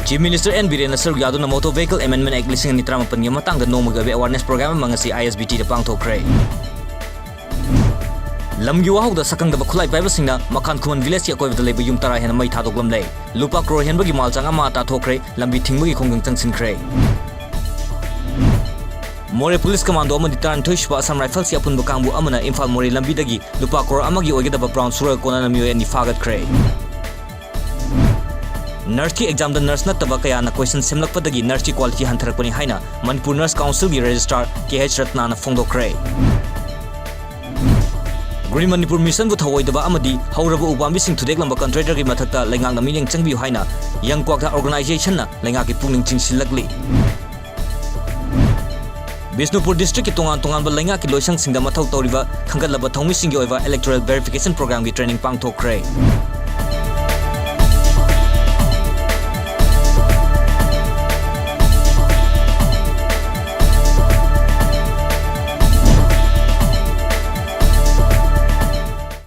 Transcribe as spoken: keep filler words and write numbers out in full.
Chief Minister N Birenna ꯁꯔꯨꯛ ꯌꯥꯗꯨꯅ Motor Vehicle Amendment Act ꯂꯤꯁꯤꯡ ꯑꯅꯤ ꯇꯔꯥꯃꯥꯄꯟꯒꯤ ꯃꯇꯥꯡꯗ ꯅꯣꯡꯃꯒꯤ ꯑꯣꯏꯕ awareness program ꯑꯃ ꯉꯁꯤ I S B T ꯗ ꯄꯥꯡꯊꯣꯛꯈ꯭ꯔꯦ꯫ ꯂꯝꯒꯤ ꯋꯥꯍꯧꯗ ꯁꯛꯈꯪꯗꯕ ꯈꯨꯠꯂꯥꯏ ꯄꯥꯏꯕꯁꯤꯡꯅ ꯃꯈꯥꯟ ꯈꯨꯃꯟ village ꯀꯤ ꯑꯀꯣꯏꯕꯗ ꯂꯩꯕ ꯌꯨꯝ ꯇꯔꯥ ꯍꯦꯟꯅ ꯃꯩ ꯊꯥꯗꯣꯛꯂꯝꯂꯦ꯫ ꯂꯨꯄꯥ ꯀ꯭ꯔꯣꯔ ꯍꯦꯟꯕꯒꯤ ꯃꯥꯜꯆꯥꯡ ꯑꯃ ꯇꯥꯊꯣꯛꯈ꯭ꯔꯦ, ꯂꯝꯕꯤ ꯊꯤꯡꯕꯒꯤ ꯈꯣꯡꯖꯪ ꯆꯪꯁꯤꯟꯈ꯭ꯔꯦ꯫ ꯃꯣꯔꯦ ꯄꯨꯂꯤꯁ ꯀꯃꯥꯟꯗꯣ ꯑꯃꯗꯤ ꯇꯔꯥꯅꯤꯊꯣꯏ ꯁꯨꯕ ꯑꯁꯥꯝ ꯔꯥꯏꯐꯜꯁꯀꯤ ꯑꯄꯨꯟꯕ ꯀꯥꯡꯕꯨ ꯑꯃꯅ ꯏꯝꯐꯥꯜ ꯃꯣꯔꯦ ꯂꯝꯕꯤꯗꯒꯤ ꯂꯨꯄꯥ ꯀ꯭ꯔꯣꯔ ꯑꯃꯒꯤ ꯑꯣꯏꯒꯗꯕ brown sugar ꯀꯣꯟꯅꯅ ꯃꯤꯑꯣꯏ ꯑꯅꯤ ꯐꯥꯒꯠꯈ꯭ꯔꯦ꯫ Nurse ꯀꯤ exam ꯗ nurse ꯅꯠꯇꯕ ꯀꯌꯥꯅ question ꯁꯦꯝꯂꯛꯄꯗꯒꯤ nurse ꯀꯤ quality ꯍꯟꯊꯔꯛꯄꯅꯤ ꯍꯥꯏꯅ ꯃꯅꯤꯄꯨꯔ Nurse Council ꯒꯤ registrar K H ꯔꯠꯅꯥꯅ ꯐꯣꯡꯗꯣꯛꯈ꯭ꯔꯦ꯫ Green Manipur Mission ꯕꯨ ꯊꯧꯑꯣꯏꯗꯕ ꯑꯃꯗꯤ ꯍꯧꯔꯕ ꯎꯄꯥꯝꯕꯤꯁꯤꯡ ꯊꯨꯗꯦꯛꯂꯝꯕ contractor ꯒꯤ ꯃꯊꯛꯇ ꯂꯩꯉꯥꯛꯅ ꯃꯤꯠꯌꯦꯡ ꯆꯪꯕꯤꯌꯨ ꯍꯥꯏꯅ Young Kwakha Organization ꯅ ꯂꯩꯉꯥꯛꯀꯤ ꯄꯨꯛꯅꯤꯡ ꯆꯤꯡꯁꯤꯜꯂꯛꯂꯤ꯫ ꯕꯤꯁꯅꯨꯄꯨꯔ district ꯀꯤ ꯇꯣꯉꯥꯟ ꯇꯣꯉꯥꯟꯕ ꯂꯩꯉꯥꯛꯀꯤ ꯂꯣꯏꯁꯪꯁꯤꯡꯗ ꯃꯊꯧ ꯇꯧꯔꯤꯕ ꯈꯟꯒꯠꯂꯕ ꯊꯧꯃꯤꯁꯤꯡꯒꯤ ꯑꯣꯏꯕ electoral verification program ꯒꯤ training ꯄꯥꯡꯊꯣꯛꯈ꯭ꯔꯦ꯫